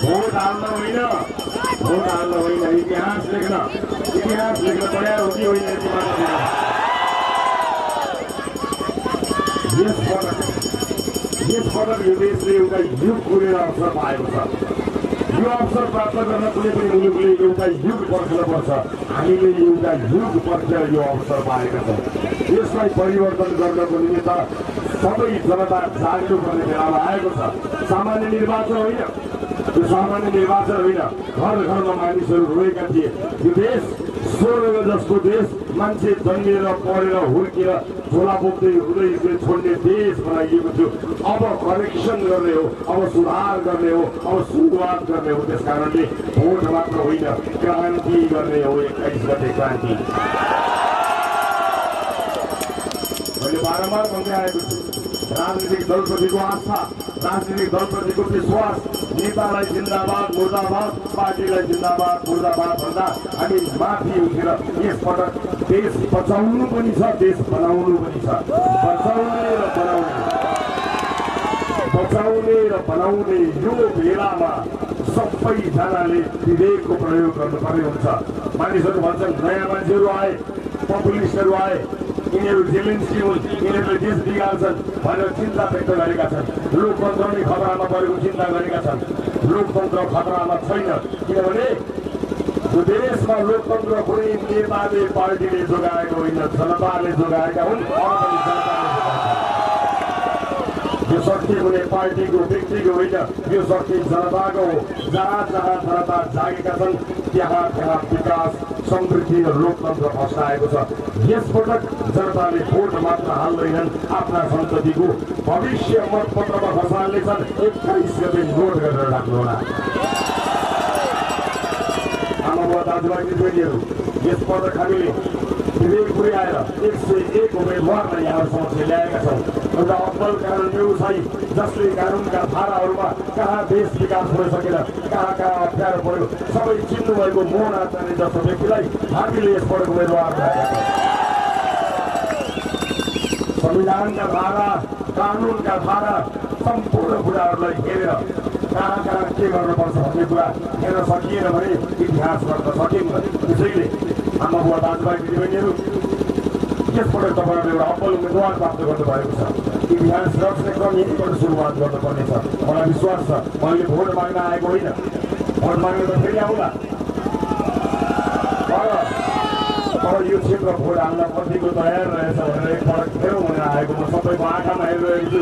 Vote हाल्न होइन, vote हाल्न होइन, इतिहास लेख्न तयार हो कि होइन यति मात्र दिन। यसपटक यो देशले एउटा युग कुरेर अवसर पाएको छ। यो अवसर प्राप्त गर्न कुनै पनि मुलुकले एउटा युग पर्खनुपर्छ। हामीले एउटा युग पर्खेर यो अवसर पाएका छौँ। यसलाई परिवर्तन गर्नको निमित्त सबै जनता जाग्नुपर्ने बेलामा आएको छ। सामान्य निर्वाचन होइन, यो सामान्य निर्वाचन होइन। घर घरमा मानिसहरू रोएका थिए। यो देश स्वर्ग जस्तो देश, मान्छे जन्मिएर पढेर हुर्केर झोला बोक्दै हुँदै छोड्ने देश बनाइएको थियो। अब करेक्सन गर्ने हो, अब सुधार गर्ने हो, अब सुरुवात गर्ने हो। त्यस कारणले भोट मात्र होइन, क्रान्ति गर्ने हो। 21 गते क्रान्ति। मैले बारम्बार भन्दै आएको छु, राजनीतिक दलप्रतिको आस्था, राजनीतिक दलप्रतिको विश्वास, नेतालाई जिन्दाबाद मुर्दाबाद, पार्टीलाई जिन्दाबाद मुर्दाबाद भन्दा हामी माथि उठेर यसपटक देश बचाउनु पनि छ, देश बनाउनु पनि छ। बचाउने र बनाउने यो बेलामा सबैजनाले विवेकको प्रयोग गर्नुपर्ने हुन्छ। मानिसहरू भन्छन् नयाँ मान्छेहरू आए, पपुलिस्टहरू आए, यिनीहरू जेलेन्स्की हुन्, यिनीहरूले देश बिगार्छन् भनेर चिन्ता व्यक्त गरेका छन्। लोकतन्त्र नै खतरामा परेको चिन्ता गरेका छन्। लोकतन्त्र खतरामा छैन, किनभने यो देशमा लोकतन्त्र कुनै नेताले पार्टीले जोगाएको होइन, जनताले जोगाएका हुन्। यो शक्ति कुनै पार्टीको व्यक्तिको होइन, यो शक्ति जनताको हो। जहाँ जहाँ जनता जागेका छन् त्यहाँ त्यहाँ विकास, समृद्धि र लोकतन्त्र फस्टाएको छ। यसपटक जनताले भोट मात्र हाल्दैनन्, आफ्ना सन्ततिको भविष्य मतपत्रमा खसाल्नेछन्। 21 गते नोट गरेर राख्नुहोला। आमा बुवा दाजुभाइ दिदीबहिनीहरू, यसपटक हामीले विवेक पुर्याएर 101 उम्मेदवारलाई यहाँ समक्ष ल्याएका छौँ। एउटा अब्बल कानुन व्यवसायी जसले कानुनका धाराहरूमा कहाँ देश विकास हुन सकेन, कहाँ कहाँ अप्ठ्यारो पर्यो, सबै चिन्नु भएको मोहन आचार्य जस्तो व्यक्तिलाई हामीले यसपटक उम्मेदवार ल्याएका छौँ। संविधानका धारा, कानुनका धारा, सम्पूर्ण कुराहरूलाई हेरेर कहाँ कहाँ के गर्नुपर्छ भन्ने कुरा हेर्न सकिएन भने इतिहास गर्न सकिन्न। त्यसैले आमा बुवा दाजुभाइ दिदीबहिनीहरू, यसपटक तपाईँहरूले एउटा अब्बल उम्मेदवार प्राप्त गर्नुभएको छ। इतिहास रच्ने क्रम यहीँबाट सुरुवात गर्नुपर्नेछ। मलाई विश्वास छ मैले भोट माग्न आएको होइन, भोट माग्न त फेरि आउला, तर यो क्षेत्र भोट हाल्न कतिको तयार रहेछ भनेर एकपटक फेरि हुन आएको। म सबैको आँखामा हेरिरहेको छु।